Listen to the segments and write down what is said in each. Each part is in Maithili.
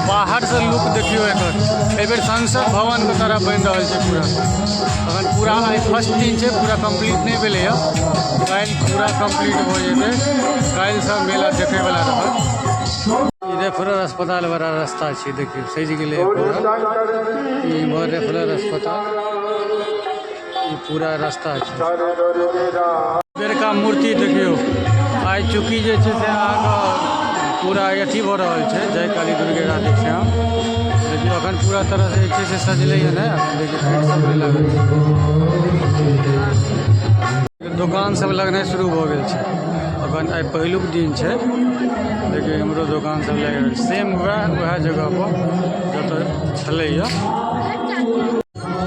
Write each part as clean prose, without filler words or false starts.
बाहरसँ लुक देखियौ एकर। एहिबेर संसद भवनके तरह बनि रहल छै पूरा। अखन पूरा आइ फर्स्ट दिन छै, पूरा कम्प्लीट नहि भेलैए। काल्हि पूरा कम्प्लीट भऽ जेतै, काल्हिसँ मेला देखैवला रहत। ई रेफरल अस्पताल वाला रास्ता छै, देखियौ सजि गेलै पूरा। ई इम्हर रेफरल अस्पताल, ई पूरा रास्ता छै। बेरका मूर्ति देखियौ। आइ चूँकि जे छै से अहाँके पूरा अथी भऽ रहल छै, जय काली दुर्गे राधे श्याम। देखियौ अखन पूरा तरहसँ जे छै से सजलैए नहि। अखन देखियौ लाइट सब नहि लागल छै, दोकान सब लगनाइ शुरू भऽ गेल छै। अखन आइ पहिलुक दिन छै। देखियौ इम्हरो दोकान सब लागि रहल छै, सेम वएह वएह जगहपर जतऽ छलैए।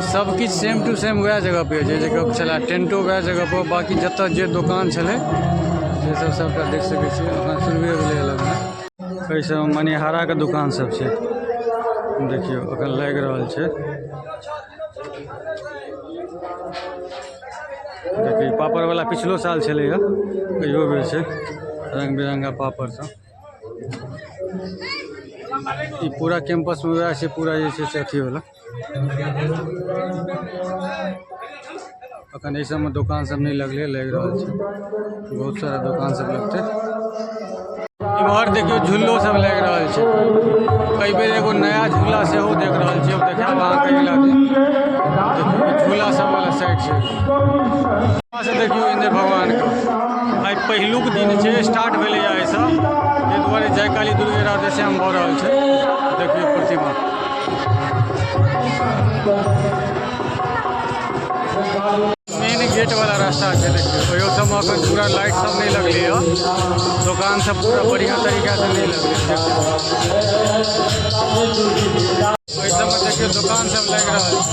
सब किछु सेम टू सेम वएह जगह पे जे जगह पर छलै। टेंटो वएह जगह पर, बाकी जतऽ जे दोकान छलै से सब सबटा देख सकै छियै। अखन शुरुए भेलै लगनाइ। एहि सब मनिहाराके दोकान सब छै, देखियौ अखन लागि रहल छै। देखियौ पापड़ वाला पिछलो साल छलैए, इहो बेर छै, रंग बिरंगा पापड़ सब। ई पूरा कैंपस में वएह छै पूरा जे छै से अथी वाला। अखन एहि सबमे दोकान सब नहि लगलै, लागि रहल छै बहुत सारा दोकान सब लगतै। इम्हर देखियौ झूलो सब लागि रहल छै। एहि बेर एगो नया झूला सेहो देख रहल छियै, देखायब अहाँके अगिला दिन। देखियौ झूला सब वाला साइड छै। यहाँ से देखियौ इंद्र भगवानके। आइ पहिलुक दिन छै, स्टार्ट भेलैए आइसँ, ताहि दुआरे जय काली दुर्गे राधे श्याम भऽ रहल छै। देखियौ प्रतिमा। मेन गेट वाला रास्ता छै, देखियौ ओहियो सबमे अखन पूरा लाइट सब नहि लगलै हँ, दोकान सब पूरा बढ़िआँ तरीकासँ नहि लगलै। ओहि सबमे देखियौ दोकान सब लागि रहल छै।